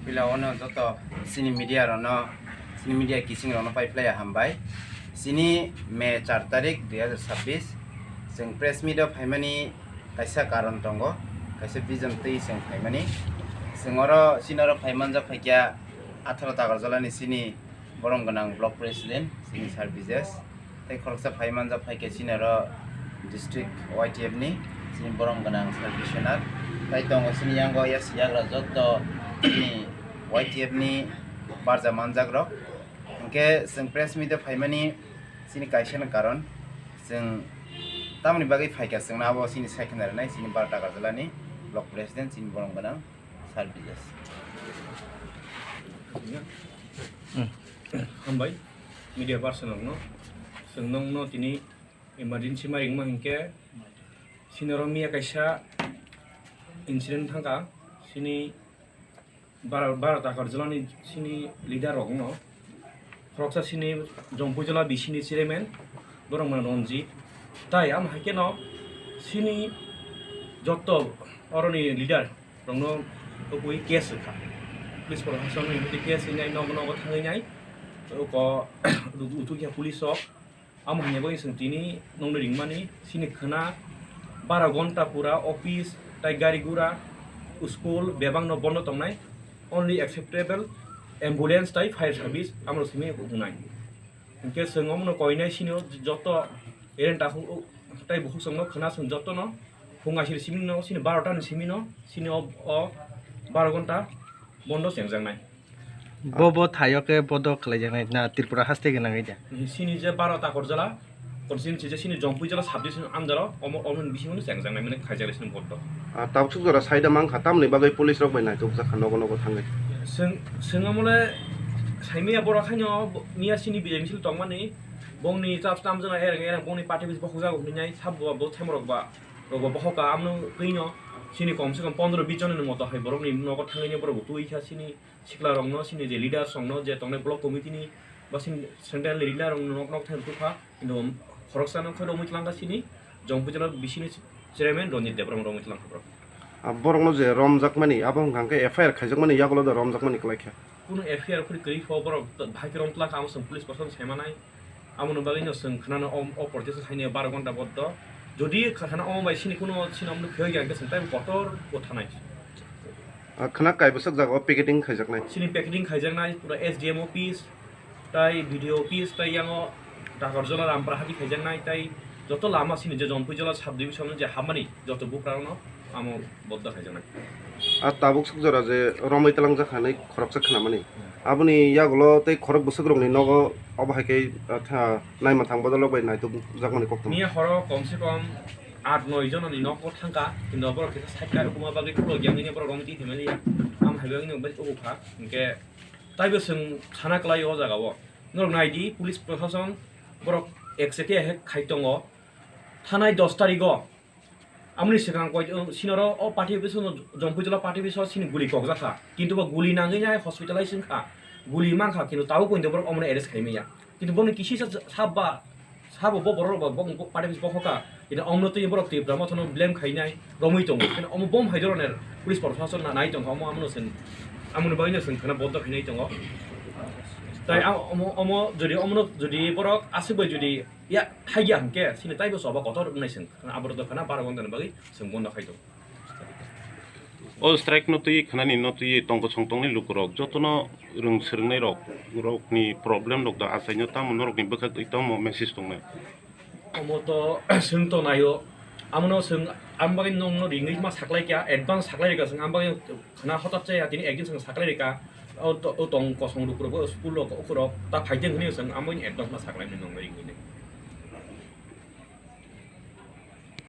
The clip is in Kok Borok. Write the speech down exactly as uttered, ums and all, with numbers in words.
Pila ono joto chini media rokno, chini media kising rokno pai phlai hambai. Chini May char tarik dui hazar chhabbish, chwng press meet o phaimani kaisa karon tongo, kaisa vision twi chwng phaimani. Chwng oro, chini oro phaimanjak phaikha atharo Takarjalani chini borom gwnang block president, chini Sir Bijesh. Tei khoroksa phaimanjak phaikha chini oro district Y T F ni, chini borom gwnang Sir Biswanath. Tai tongo chini yango yasi yagra joto chini Y T F ni barja manjak rok. Hwnkhe chwng press meet o phaimani chini kaisa no karon, chwng tamoni bagwi phaikha chwngno abo chini saikhe narwknai chini Baro Takarjalani block president chini borom gwnang Sir Bijesh. Hambai media person rokno, chwng nokno tini emergency ma ringma hinkhe chini oro miya kaisa incident thangkha, chini Baro-, Baro Takarjalani chini leader rokno, khoroksa chini Jompuijala B C ni chairman, borok mano Ranjit. Tai amo hai kheno chini joto oroni leader rokno tubui case rwkha. Police proshasonni hwnkhe case wngnai, nogo nogo thangwi nai. Oko utukya police rok. Amo hwnwi bagwi chwng tini nokno ringmani, chini khwna bara gonta pura office tai gari gura, school bebakno bondo tongnai, only acceptable ambulance tai fire service amoro simi wngnai. Hinkhe chwng omono koinai chini joto ereng takhuk tai bukhuk chwngno khwna chwng jotono phung aisir simino, chini baro ta ni simino, chini o, o baro gonta bondo chengjaknai. Bo, bo thaio khe bodo khlaijaknai na Tripura haste gwnangwi da? Chini je Baro Takarjala constituency je chini Jompuijala subdivision under o omo, omo ni bisingo no chengjaknai mane khaijaknai chini bodo. Ah, tabuk suk jora saida mankha, tamoni bagwi police rok bai naitukjak kha nogo nogo thangwi. Chwng, chwng amole saimaya borok haino bo-, miya chini bijai misil tongmani, bongni chap tam jana ereng ereng bongni party bis bokhokjago hwnwi nai sabo bo themrok ba. Rogo bohoka amno twino chini kom se kom pondro bis joni moto hai borokni nogo thangwi borok twi kha chini sikla rokno, chini je leaders rokno, je tongnai block committee ni ba chini central ni leader rokno nok nok thang tukha, kintu khoroksa no khoi romwi twlang kha chini Jompuijala B C ni chairman Ranjit Debbarma romwi twlang kha borok. Ah, borokno je romjakmani abo hwnkha khe F I R khaijakmani yagulo da romjakmani kwlai kha. Kuno F I R khuri kwrwi pho borok bahai khe romtla kha, amo chwng police proshashan saimanai. Amoni bagwi no chwng khwnano o, o protest khainai baro gonta boddo. Jodi khana omo bai sini kuno sini omo phiyok ya hwnkhe chwng tei kotor bo thanai. Ah, khwna kaibwswk jaga o picketing khaijaknai. Sini picketing khaijaknai pura S D M office, tai B D O office, tai yango Takarjala Rampara hati khaijaknai, tai joto lama sini je Jompuijala sub division je hamani joto buprano amo bodda khaijaknai. Ah, tabuk suk jora je romwi twlangjak hinwi khoroksa khwnamani. Hmm. Aboni yagulo tei khorok bwswk rokni nogo obo hai khe, ah, tha-, naima thang bodol rok bai naituk jakmani kok tong. Miya horo kom se kom aat noi jononi nogo thangkha, kintu borok kisa side khe rukuma bagwi khulok yang nini borok romwi twi thwimani ya. Am hai bagwi no bai tubu kha, hinkhe taibo chwng sana kwlai o jaga o. Norok nai di, police proshashan borok ek chete hai khai tongo. Thanai dos tarik o amoni swkang koi, um, sinoro o party office no, Jompuijala party office o sini guli kokjak kha. Kintu bo guli nangwi nai hospitalize wng kha. Guli man kha, kintu tabuk poito borok omono arrest khai manya. Kintu boni kisi sa, sa ba, sabo bo borok ba, bo, bo party office bokhok kha. Kintu omono twi borok Tipra Motha no blame khainai romwi tongo. Kintu omo bom hai dhoroner police proshashan na nai tongkha, omo amono sen, amoni bagwi no sen khana boddo khainai tongo. Tai a-, omo, omo jodi omono jodi borok aswk bai jodi ya thaiya hwnkhe sini taibo choba kotor wngnai sen. Aborok dophano baro ghonta ni bagwi chwng bondo khai tongo. O strike no twi khwnani no twi tongkosong tongnai lukurok jotono rwng swrwngnai rok, rokni problem rok da achaino tamo norokni bwkhak twi tamo message tongnai. Omo to chwng to naio, amono chwng ang bagwi nongno ringwi ma saklai kha, advance saklai rwkha chwng, ang bagwi khwna hotat chaya tini ekdin chwng saklai rwkha. O to, o tong kosong lukurok, o school rok, ukurok ta phaiteng hwnwi chwng ang bagwi advance ma saklai nongno ringwi nai.